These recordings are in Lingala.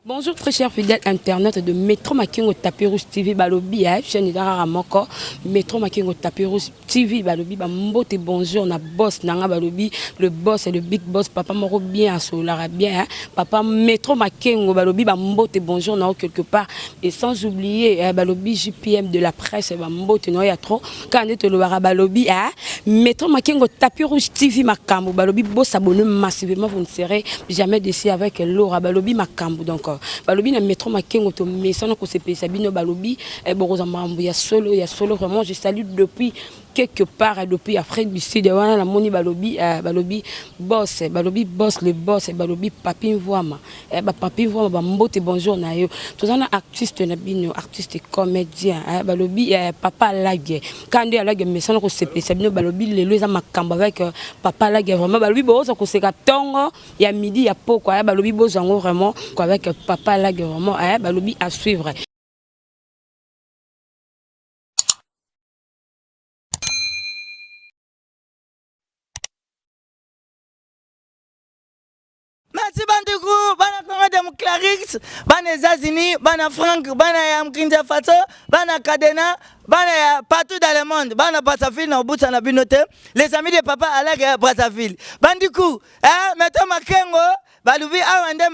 Bonjour très cher fidèle internaute de Metro Makengo Tapis Rouge TV balobi ya chaîne eza kaka moko Metro Makengo Tapis Rouge TV balobi ba mbote bonjour na boss nanga balobi le boss le big boss papa moko bien asololaka bien hein? Papa Metro Makengo balobi ba mbote bonjour na quelque part et sans oublier eh, balobi JPM de la presse ba mbote na ya trop kaka nde tolobaka balobi hein? Metro Makengo Tapis Rouge TV makambo balobi bo s'abonner massivement vous ne serez jamais déçu avec Laura balobi makambo donc euh, balobi na Metro Makengo to mesana kosepelisa bino balobi eh, bokozwa makambo ya solo ya solo vraiment je salue depuis quelque part depuis Afrique du Sud wana namoni balobi eh, balobi boss balobi boss le boss balobi papi mvuama eh, ba papi mvuama ba mbote bonjour na yo toza na artiste na bino artiste comédien eh, balobi eh, papa lage kande alage mesana kosepelisa bino balobi lelo eza makambo avec euh, papa lage vraiment balobi boza koseka tongo ya midi ya pokwa eh, balobi bozwa yango vraiment avec euh, papa lage vraiment eh, balobi à suivre. Merci banduku, bana Congo Democratique, bana États-Unis, bana Franck, bana ya Mkinza Faso, bana Cadena, bana ya partout dans le monde, bana Brazzaville na obusa na bino te. Les amis de papa Alak ya Brazzaville. Banduku, eh, meto makengo, balubi awa nde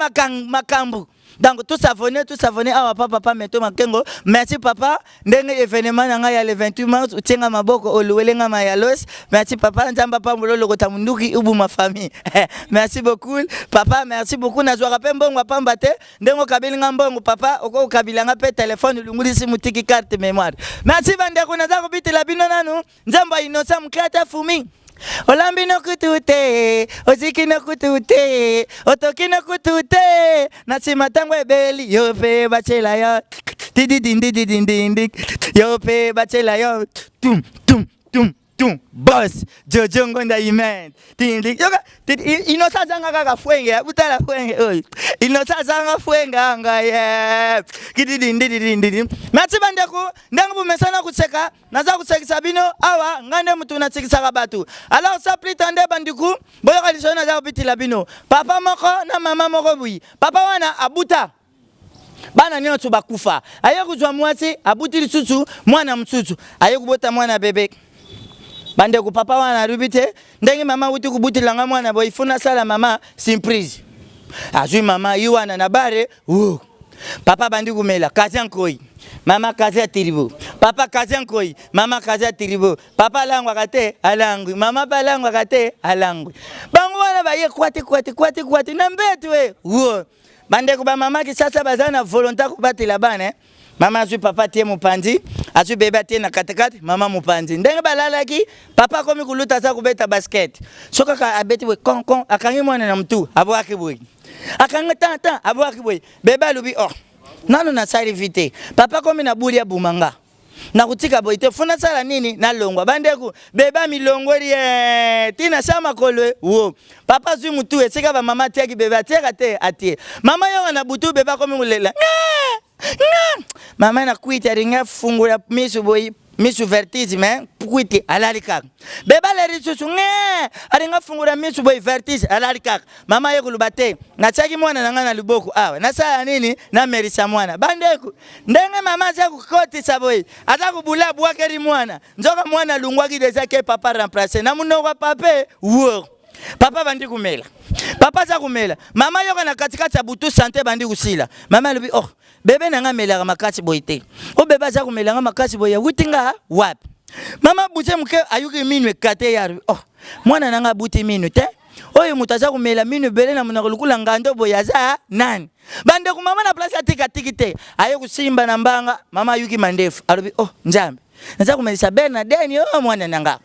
makambu. Donc tout s'abonner, tout s'abonner awa papa papa meto makengo. Merci papa, ndenge événement na ngai ya le 28 mars otienga maboko oluwele nga mayalos. Merci papa, Nzambe apambola olokota munduki ubuma famille. Merci beaucoup papa, merci beaucoup nazwaka pe mbongo pamba te. Ndenge okabeli nga mbongo papa, oko okabila nga pe téléphone olungulisi mutiki carte mémoire. Merci bandeko naza kobitela bino nanu. Nzembo ya Innocent Mklata Fumi. Olambi no kutu te, oziki no kutu te, otoki no kutu te, na nsima ntango ebeli yo mpe batyela yo tididindididindindi yo mpe batyela yo tum tum tum tum boss Jojo Ngonda Imen tindi yoka Innocent azanga kaka fwenge butala fwenge oyo Innocent azanga fwenge anga ye kididindididindidi merci bandeko ndenge bomesana koseka Naza kosekisa bino awa, ngai nde mutu nasekisaka batu. Alors sans plus tarder bandiku, boyoka lisolo naza kobitila bino. Papa moko na mama moko boyi. Papa wana abuta bana nyonso bakufa. Aye kozwa mwasi, abuti lisusu mwana mosusu. Aye kobota mwana bebe. Bandeko, papa wana alobi te ndenge mama awuti kobutela nga mwana boye, il faut nasala mama surprise. Azwi mama ye wana na bare, wuu. Papa abandi komela kazi ya nkoi, mama kazi ya tiribo. Papa kazi ya nkoi, mama kazi ya tiribo. Papa alangwaka te, alangwi. Mama pe alangwaka te, alangwi. Bango wana baye kwate kwate kwate kwate na mbeto e. Wo. Bandeko ba mama Kisasa baza na volonté kobatela bana eh. Mama azwi papa atie mopanzi, azwi bebe atie na katikati, mama mopanzi. Ndenge balalaki, papa akomi koluta aza kobeta basket. Soki kaka abeti boye kon kon, akangi mwana na mutu, abwaki boye. Akangi tan tan, abwaki boye. Bebe alobi oh, nanu nasali vi te. Papa akomi na buli abuma nga. Nakotika boye te, fo nasala nini? Nalongwa. Bandeko, bebe amilongoli ee, ti na sa makolo e, wo. Papa azwi mutu esika ba mama atiaki bebe atiaka te, atie. Mama yoka na butu bebe akomi kolela. Nga! Nga! Mama na kwiti alingi afungola misu boye, misu vertige mais kwiti alali kaka. Bebe aleli lisusu nge! Alingi afungola misu boye vertige alali kaka. Mama aye koloba te, natiaki mwana na ngai na loboko awa, nasala nini? Namelisa mwana. Bandeko, ndenge mama aza kokotisa boye, aza kobula abwakeli mwana, nzoka mwana alungwaki deja ke papa remplace na monoko ya pape wor. Papa abandi komela, papa aza komela, mama yoka na katikati ya butu sante ebandi kosila. Mama alobi oh, bebe na ngai amelaka makasi boye te, o bebe aza komela ngai makasi boye, awuti nga wapi? Mama buse moke ayoki minu ekate ye, alobi oh, mwana na ngai abuti minu te. Oyo moto aza komela minu ebele na monoko lokola ngando boye aza nani? Bandeko, mama na place atika tiki te, aye kosimba na mbanga, mama ayuki mandefu, alobi oh Nzambe, naza komelisa Bernadette oh mwana na nga.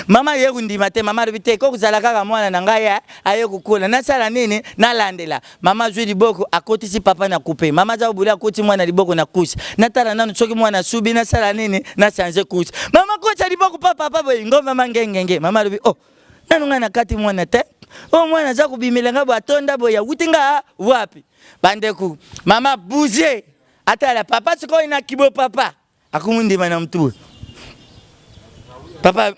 Mama aye kondima te, mama alobi te, kokozala kaka mwana na ngai eh, aye kokola, nasala nini? Nalandela. Mama azwi liboko akotisi papa na coupe. Mama aza kobula akoti mwana liboko na couche. Natala nanu soki mwana asubi, nasala nini? Na changer couche. Mama kotisa liboko pa papa boye, ngo mama ngengenge. Mama alobi oh nanu ngai nakati mwana te oyo mwana aza kobimela ngai boye atonda boye awuti nga wapi bandeko mama bouge atala papa sikoyo na kibo papa akomi ndima na mutu papa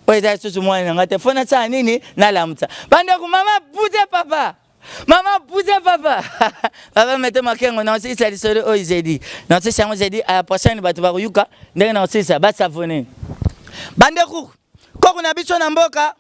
oyo eza lisusu mwana na ngai te fo nasala nini nalamusa bandeko mama bouge papa. Mama pousse papa. Papa mete makengo na osisa lisolo oyo jeudi. Na osisa yango jeudi à la prochaine bato bakoyuka ndenge na osisa ba savonner. Bandeko koko na biso na mboka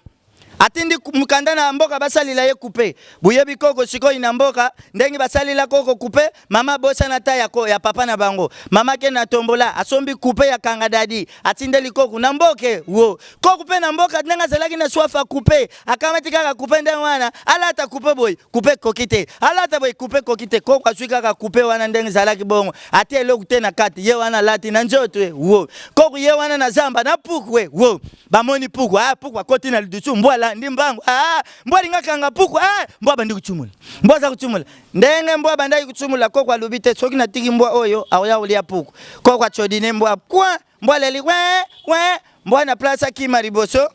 atindi mokanda na mboka basalela ye coupe. Boyebi koko sikoyo na mboka ndenge basalela koko coupe, mama abosana ta ya, ya papa na bango. Mama ke na tombola asombi coupe ya kanga dadi atindeli koko na mboke wo. Koko mpe na mboka ndenge azalaki na soif ya coupe, akamati kaka coupe ndenge wana, alata coupe boye, coupe ekoki te, alata boye, coupe ekoki te. Koko azwi kaka coupe wana ndenge ezalaki bongo, atie eloko te na kati, ye wana alati na nzoto ye wo. Koko ye wana na zamba na puku ye wo. Bamoni puku, ah puku akoti na lidusu, mbwa alandi mbangu, ah mbwa alingi akanga puku, ah mbwa abandi kotumula, mbwa aza kotumula. Ndenge mbwa abandaki kotumula, koko alobi te soki natiki mbwa oyo akoya kolia puku. Koko acodine mbwa kwa Mbwa aleli we we, mbwa na place akima liboso,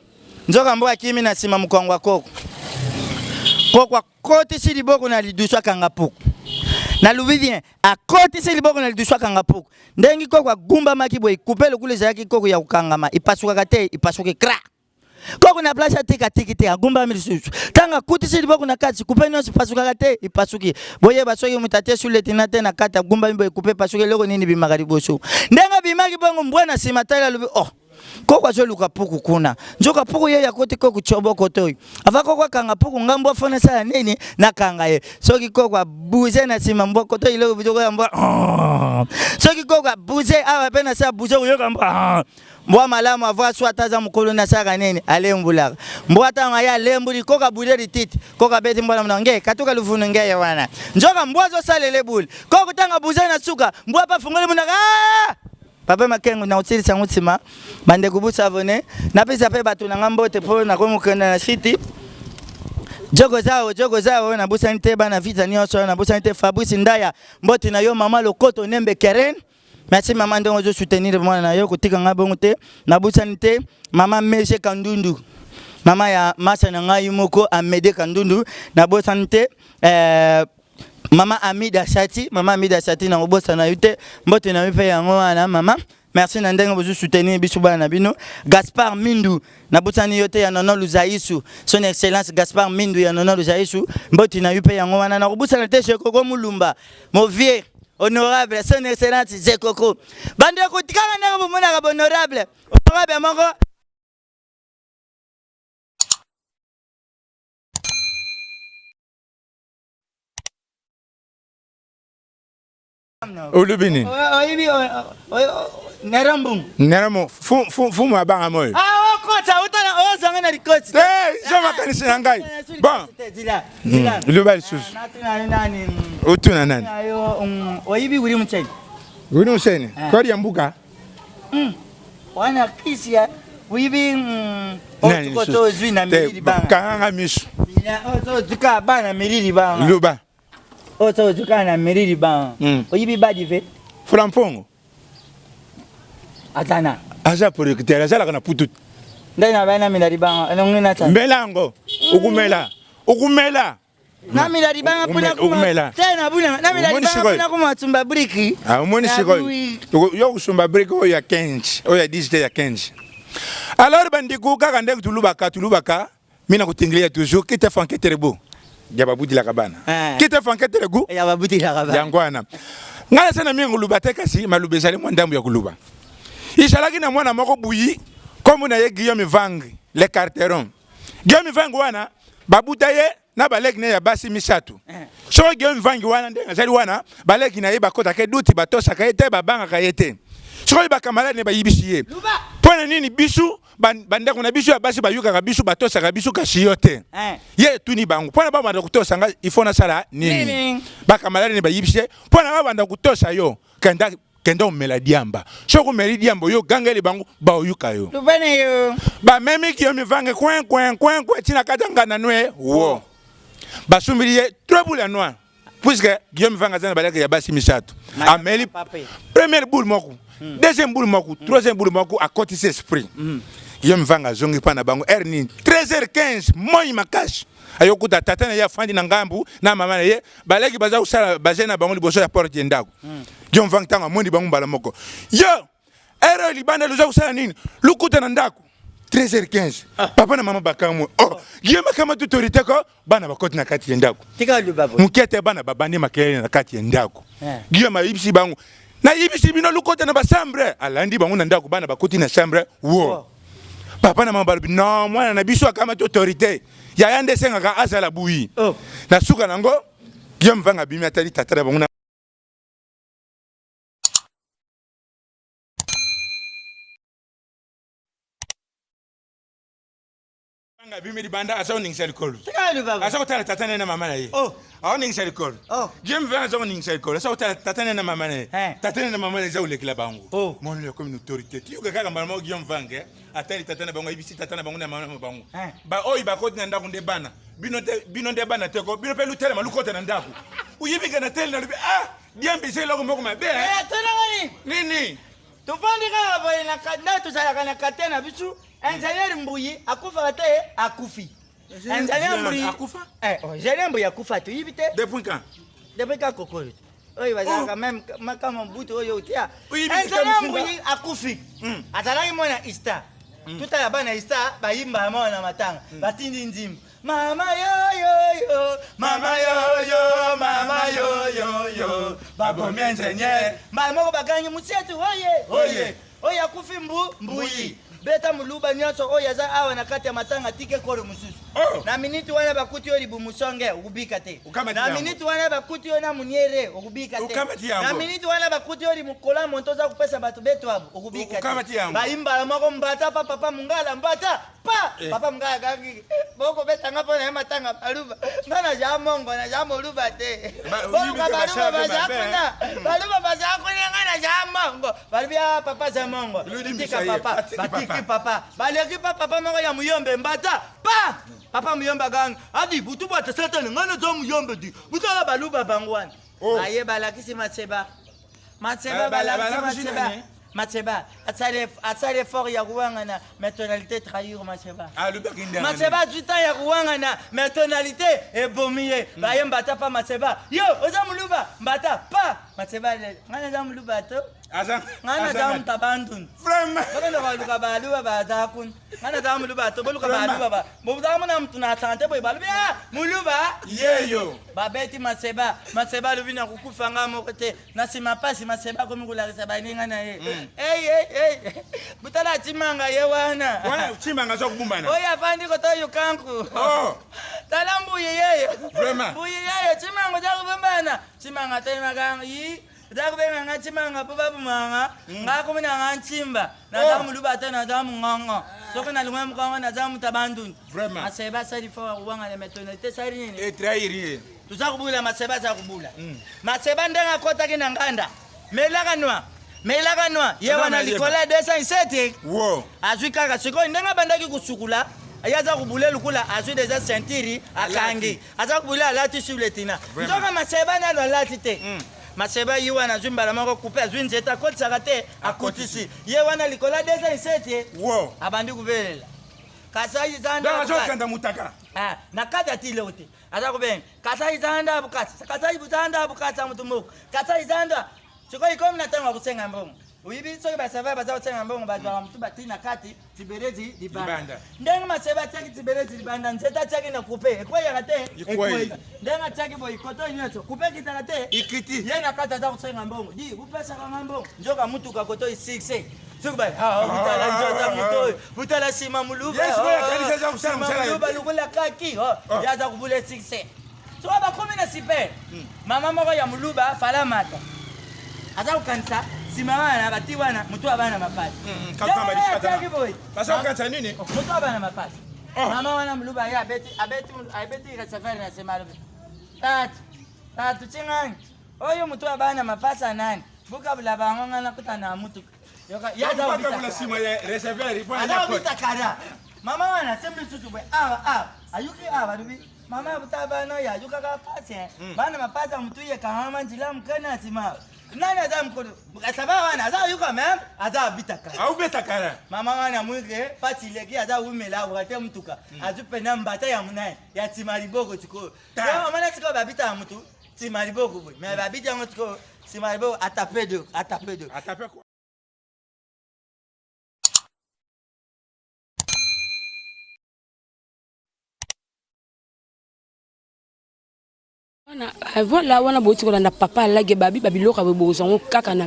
nzoka mbwa akimi na nsima mokongo ya koko. Koko akotisi liboko na lidusu akanga puku. Nalobi bien, akotisi liboko na lidusu akanga puku. Ndenge koko agumbamaki boye, kupe lokola ezalaki koko ya kokangama, epasukaka te, epasuki kra. Koko na place atika atiki te agumbami lisusu ntango akutisi liboko na kati kupe nyonso epasukaka te epasuki boyeba soki moto atie suletina te na kati agumbami boye kupe epasuki eloko nini ebimaka liboso ndenge abimaki bongo mbwa na nsima tali alobi oh koko azoluka puku kuna nzoka puku ye yakoti koko coboko toyo ava koko akanga puku nga mbwa fo nasala nini nakanga ye soki koko abuze na nsima mbwa koto eloko biloko ya mbwa oh. Soki koko abuze awa mpe na se abuze koyoka mbwa oh. Mbwa malamu avwa soit aza mokolo na saka nini alembulaka mbwa ntango aye alembuli koka bule lititi koka abeti mbwa na monoko nge katuka luvunu ngeye wana nzoka mbwa azosalela ebule koko ntango abuze na suka mbwa mpe afungoli monoko ah! Papa Makengo na osilisa yango nsima bandeko bosavone napesa mpe bato na nga mbote mpo nakomi kokenda na siti Joko zao, joko zao, nabosani te bana vita nyonso, nabosani te Fabrice Ndaya, mbote na yo mama Lokoto Nembe Keren. Merci maman ndenge ozo soutenir mwana na yo kotika ngai bongo te nabosani te mama Meje Kandundu mama ya masa na ngai moko Amede Kandundu nabosani te eh, mama Amida Sati mama Amida Sati na kobosana yo te mbote na yo mpe yango wana mama merci na ndenge bozo soutenir biso bana na bino Gaspard Mindu nabosani yo te ya Nono Luzaisu son excellence Gaspard Mindu ya Nono Luzaisu mbote na yo mpe yango wana nakobosana te Shekoko Mulumba mon vieux honorable son excellence Zekoko bandeko kaka ndenge bomonaka honorable honorable moko Olobi nini? Oyebi Nerambungu. Nerambungu fumu abanga moyo. Ah okota utana ozanga na likoti. Eh, zo makanisi na ngai. Bon. Loba lisusu. Natuna nani? Otuna nani? Oyebi Willy Mucheni. Willy Mucheni, kwali ya mbuka. Wana kisi ya oyebi otukoto ozwi na melili banga. Kanganga miso. Ozuka bana melili banga. Loba. Oyo soki ozwi kaka na mairie liban. Oyibi badi ve. Fula mpongo. Azana. Aza producteur, azalaka na putu. Ndai na bana mila libanga, elongi na tsa. Mbela yango, okumela. Okumela. Na mila libanga pona kuma. Te na buna, na mila libanga pona kuma tumba briki. Ah, omoni sikoyo. Yo kusumba briki oyo ya 15, oyo ya 10 te ya 15. Alors bandeko kaka ndenge tulubaka tulubaka Mina kutingilia toujours kita fanke terebo ya babutilaka bana eh. Kita fanke terego ya babutilaka bana yango wana ngai naza na mingi koluba te kasi maloba ezali mwa ndambo ya koluba ezalaki na mwana moko buyi nkombo na ye Guillaume Vang le carteron Guillaume Vang wana babuta ye na baleki na ye ya basi misato eh. Soki Guillaume Vangi wana ndenge azali wana baleki na ye bakotaka ye duti batosaka ye te babangaka ye te soki bakamarade ne bayibisi ye mpo na nini bisu bandeko na biso ya basi bayokaka biso batosaka biso kasi yo te eh. Ye etuni bango mpo na babanda kotosa ngai ifo nasala nini bakamarade ne bayibisi ye mpo na babanda kotosa yo kenda kenda omela diamba soki omeli diamba oyo ogangeli bango baoyuka yo bamemi kiyo mivange kwen kwen kwen kwen ntina kati ya nganda nwe wo basumbili ye trois boules ya noir puisque Guillaume Vanga aza na balaki ya basi misato ameli première boule moko hmm. deuxième boule moko hmm. troisième boule moko akotisi esprit hmm. Guillaume Vanga azongi mpa na bango heure nini 13h15 moi makasi ayokuta tata na ye afandi na ngambu na mama na ye baleki baza kosala baze na bango liboso ya porte ya ndako Guillaume Vanga ntango amoni bango mbala moko yo heure oyo libanda loza kosala nini lukuta na ndako. 13h15 ah. Papa na mama bakamwe oh, oh. Guillaume akamati autorité ko bana bakoti na kati ya ndako moke te, bana babandi makelele na kati ya ndako eh. Guillaume ayebisi bango, nayebisi bino lokota na bachambre. Alandi bango na ndako, bana bakoti na chambre wo oh. Papa na mama balobi non, mwana na biso akamati autorité, yaya nde esengaka azala buyi oh. Na suka nango Guillaume Vanga abimi, atali tata na bango na Vanga abimi libanda, aza koningisa likolo, aza kotala tata na ye na mama na ye oh. Aoningisa likolo oh. Guillaume Vanga aza koningisa likolo, aza kotala tata na ye na mama na ye eh. Tata na ye na mama na ye eza kolekela bango oh. Mwana oyo akomi na autorité, tiyoka kaka mbala moko. Guillaume Vanga eh, atali tata na bango, ayebisi tata na bango na mama na bango eh. Baoyo bakoti na ndako nde bana bino te, bino nde bana te ko bino mpe lutelema lukota na ndako. Oyebika na tele nalobi ah, diambe eza eloko moko mabe eh. Nini? Tofandi kaka boye nde tozalaka na kate na biso. Ingénieur Mbuyi akufaka te, akufi. Ingénieur Mbuyi akufa. Eh, oh, ingénieur Mbuyi akufa, toyebi te. Depuis quand? Depuis quand kokoyo oyo bazalaka meme kama mbutu oyo otia. Ingénieur Mbuyi akufi, azalaki mwana ista. Totala bana ista bayimba mwana matanga, batindi nzimbu mama yoyoyo, mama yoyo, mama yoyoyo, babomi ingénieur. Mbala moko bakangi musietu oye oye oyo akufi mbu mbuyi beta moluba nyonso oyo aza awa na kati ya matanga, tike kolo mosusu oh. Na miniti wana bakuti yo libumu songe, okubika te. Na miniti wana bakuti yo na muniere, okubika te. Na miniti wana bakuti yo limukola monto oza kopesa bato beto abo, okubika te. Bayimbala moko mbata pa papa mungala mbata pa eh. Papa mungala kangi bokobeta nga mpo na ye matanga baluba, nga naza mongo, naza moluba te. Boluka baluba baza kuna, baluba baza kuna, nga naza mongo. Balobi a papa za mongo, tika papa. Batiki papa, baleki pa papa moko ya muyombe mbata pa papa muyombe aganga adi butu bwata satane, nga naza muyombe di butala baluba bango wana oh. Aye balakisi matseba matseba, balakisi matseba matseba asali effort ya kowangana, mais tonalité trahir matseba. Matseba azwi temps ya kowangana, mais tonalité ebomi ye. Baye mbata pa matseba, yo oza moluba, mbata pa matseba, ngai naza moluba to ngai naza moto abandundu, bakende koluka baluba baza kuna, ngai naza moluba to boluka baluba bozala mona motu na sante boye, balobi a moluba yeyo. Babeti maseba, maseba alobi na kokufa ngai moko te na nsima pasi. Maseba akomi kolakisa baninga na ye ei ei ei, butala cimanga ye wana. Wana cimanga aza kobumbana. Oyo afandi koto yukanku oh. Tala mbuyi yeyo. Vraiment. Mbuyi yeyo, cimanga oza kobumbana, cimanga telemaka yi oza kobenga nga cimanga mpo babumanga nga komi na nga ncimba, naza Oh. moluba te, naza mongongo, soki nalingo mokongo, naza moto abandundu. Vraiment. Maseba asali fo akobwangana, metonalité esali nini? Etrahir ye. Toza kobula, maseba aza kobula. Maseba ndenge akɔtaki na nganda, melaka nwa, melaka nwa ye Aza wana mayeba. likolo ya 207 wo azwi kaka. Sikoyo ndenge abandaki kosukula, ye aza kobule lukula, azwi deja ceinture, akangi, aza kobule, alati sur le tina. Vraiment. Nzoka maseba nano alati te. Maseba ye wana azwi mbala moko coupe, azwi nzete akotisaka te, akotisi ye wana likolo ya 207 wo abandi kobelela kasai Donc zanda. azokanda mutaka. Ah, na kati ya tile te, aza kobenga kasai zanda bukasa, kasai zanda bukasa, mutu moko kasai zanda. Sikoyo ikomi na ntango ya kosenga mbongo. Oyebi soki basava baza kosenga mbongo, bazwaka motu bati na kati tibelezi libanda. Libanda. Ndenge maseba atiaki tibelezi libanda, nzete atiaki na coupe ekweyaka te? Ekwei. Ekwei. Ndenge atiaki boye koto nyonso coupe ekitaka te? Ikiti. Ye na kati aza kosenga mbongo, di bupesaka nga mbongo, nzoka mutuka koto succès soki ba ah, butala nzoka moto oyo, butala nsima moluba. Ye sikoyo akanisi aza kosala nsima mosala ye. moluba lokola kaki oh, Oh. ye aza kobula succès. Soki bakomi na super, mama moko ya moluba falamata aza kokanisa nsima wana bati wana moto abana mapasi. Atiaki boye. Baza kokanisa nini? Moto abana mapasi. Oh. Mama wana moluba ye abeti, abeti, abeti receveur na nsima, alobi tatu tatu chingangi oyo moto abana mapasa nani bukabula bango, nga nakuta na mutuka. Yoka, ye aza bakabula kobita nsima ya receveur mpo aza kobita kara. Mama wana asembi lisusu boye awa awa, ayuki awa, alobi mama buta bana oyo ayukaka pasi bana mapasa, motu ye kangama nzela moke na nsima nani aza mokolo saba wana aza ayuka meme aza abita kara. Aubeta kara. Mama wana mwike pati leki aza wumela akoka te mutuka, azwi pena mbata ya monai ya nsima liboko sikoyo. Ta. Yo mama sikoyo babita ya mutu nsima liboko boye, mais babiti yango sikoyo nsima liboko, atape deux, atape deux. Atape quoi? Voilà, wana bouti kolanda papa alage babi babiloko ya boye yango kaka na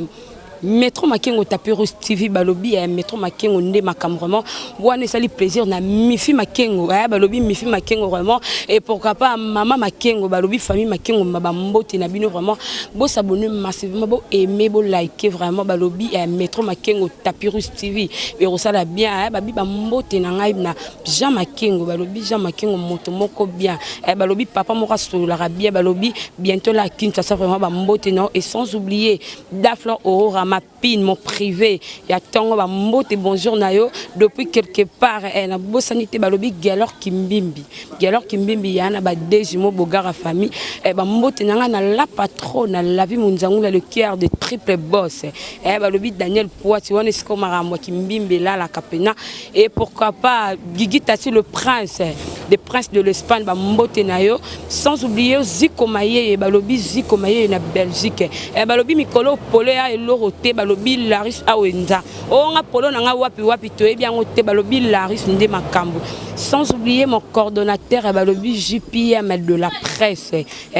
Metro Makengo Tapis Rouge TV. Balobi ya Metro Makengo nde makambo. Vraiment, wana esali plaisir na Mifi Makengo. Balobi Mifi Makengo vraiment, et pourquoi pas mama Makengo. Balobi famille Makengo, bambote na bino. Vraiment, bos'abonner massivement, bo aimer, bo liker. Vraiment, balobi ya Metro Makengo Tapis Rouge TV ekosala bien. Babi bambote na ngai na Jean Makengo. Balobi Jean Makengo, moto moko bien. Balobi papa moko asololaka bien. Balobi bientôt la Kinshasa. Vraiment, bambote na, et sans oublier Daflor Aurora, ma pine, mon privé ya ntongo. Bambote, bonjour na yo depuis quelque part. Nabosani te, balobi Galor Kimbimbi, Galor Kimbimbi ya na bade jumeau Bogara famille. Bambote na ngai na la patronne na Lavi Munzangula, le cœur de triple boss. Balobi Daniel Poiti, wana esika makambo ya Kimbimbi elalaka pena. Et pourquoi pas Gigi Tati, le prince des princes de l'Espagne, bambote na yo. Sans oublier Ziko Mayeye, balobi Ziko Mayeye na Belgique. Balobi mikolo polo ya eloko te. Balobi Laris Awenza onga polo na nga wapi wapi, toyebi yango te. Balobi Laris nde makambo. Sans oublier mon coordonnateur, balobi JPM de la presse.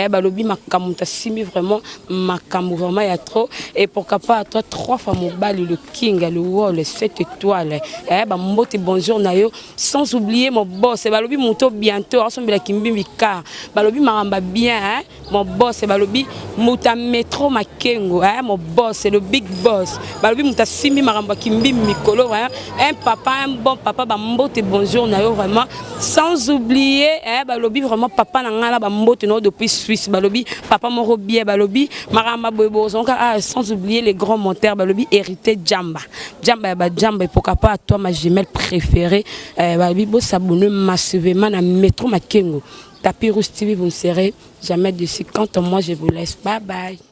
Balobi makambo tasimbi vraiment, makambo vraiment ya trop. Et pourquoi pas toi, trois fois mobali, le king, le wall, sept étoiles. Bambote, bonjour na yo. Sans oublier mon boss, balobi moto bientôt asombela Kimbimbi car balobi makambo bien, hein? Mon boss, balobi moto ya Metro Makengo, hein? Mon boss, le big boss, balobi moto asimbi makambo ya Kimbimbi mikolo, hein? Un papa, un bon papa, bambote, bonjour na yo vraiment. Sans oublier, hein, balobi vraiment papa na ngai na bambote na yo depuis Suisse. Balobi papa moko bien, balobi makambo boye bozonka. Ah, sans oublier les grands monteurs, balobi hérité Jamba, Jamba ya bajamba. Et pourquoi pas toi, ma jumelle préférée. Balobi bos'abonner massivement na Metro Makengo Tapis Rouge TV, vous ne serez jamais déçus. Quant à moi, je vous laisse. Bye bye.